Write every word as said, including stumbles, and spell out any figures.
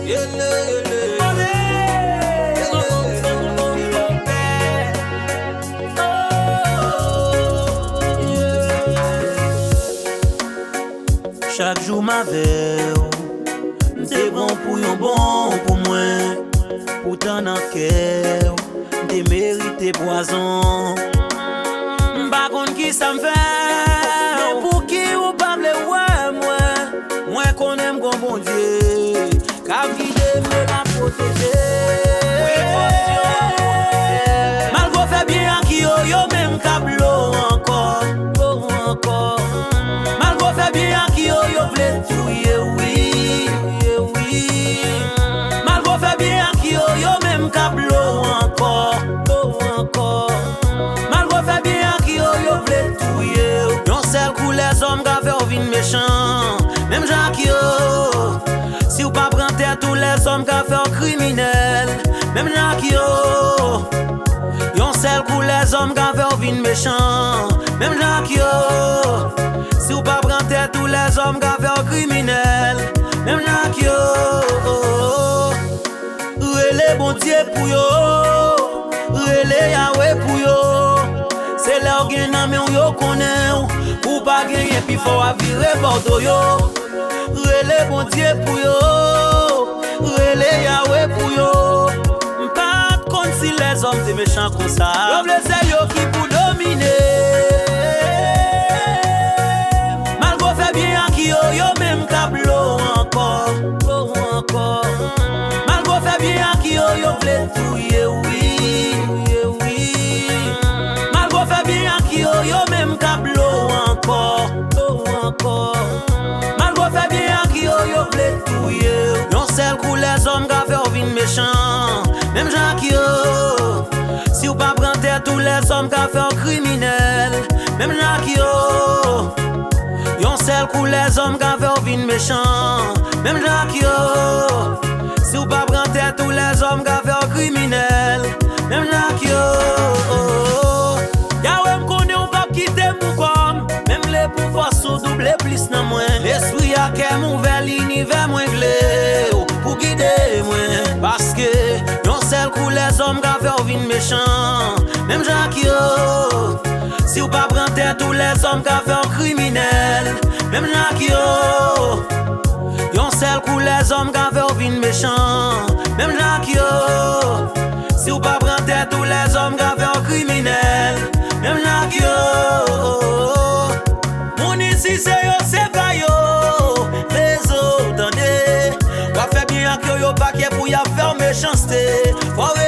Chak jou m avè w, m te pran w pou yon bon pou mwen. Poutan nan kè w, m te merite pwazon. M pa konn kisa m fè, men pouki ou pa vle wè mwen? Mwen konnen m gon Bondye k ap gide m, l ap pwoteje. Malgre w fè byen ak yo, yo menm k ap blo w ankò, blo w ankò. Malgre w fè byen ak yo, yo vle touye w, wi, wi. Malgre w fè byen ak yo, yo menm k ap blo w ankò, blo w ankò. Malgre w fè byen ak yo, yo vle touye w. Yon sèl kou lèzòm ka fè w vin mechan, menm jan ak yo. Si w pa pran tèt ou, lèzòm ka fè w kriminèl, menm jan ak yo. Yon sèl kou lèzòm ka fè w vin mechan, menm jan ak yo. Si w pa pran tèt ou, lèzòm ka fè w kriminèl, menm jan ak yo. Rele Bondye pou yo, rele Yawe pou yo. Se lè w gen nan men w yo konnen w, ou pa genyen, pifò w ap vire bò do yo. Rele Bondye pou yo, rele Yawe pou yo. M pa t konn si lèzòm te mechan konsa. Yo vle se yo ki pou domine. Malgre w fè byen ak yo, yo menm k ap blo w ankò, blo w ankò. Malgre w fè byen ak yo, yo vle touye w, wi, touye w, wi. Malgre w fè byen ak yo, yo menm k ap blo w ankò, blo w ankò. Malgre w fè byen ak yo, yo vle touye w. Yon sèl kou lèzòm ka fè w vin mechan, menm jan ak yo. Si w pa pran tèt ou, lèzòm ka fè w kriminèl, menm jan ak yo. Yon sèl kou lèzòm ka fè w vin mechan, menm jan ak yo. Si w pa pran tèt ou, lèzòm ka fè w kriminèl, menm jan ak yo. Yawe, m konnen w p ap kite m pou kò m, menm lè pou fòs ou double plis nan mwen. Lespri a kè m ouvè, linivè mwen vle w pou gide mwen. Paske yon sèl kou lèzòm ka fè w vin mechan, menm jan ak yo. Si w pa pran tèt ou, lèzòm ka fè w kriminèl, menm jan ak yo. Yon sèl kou lèzòm ka fè w vin mechan, menm jan ak yo. Si w pa pran tèt ou, lèzòm ka fè w kriminèl, menm jan ak yo. Moun isi se yo, se pa yo. Lezo, tande. W ap fè byen ak yo, yo pa kè pou y ap fè w mechanste. Fò w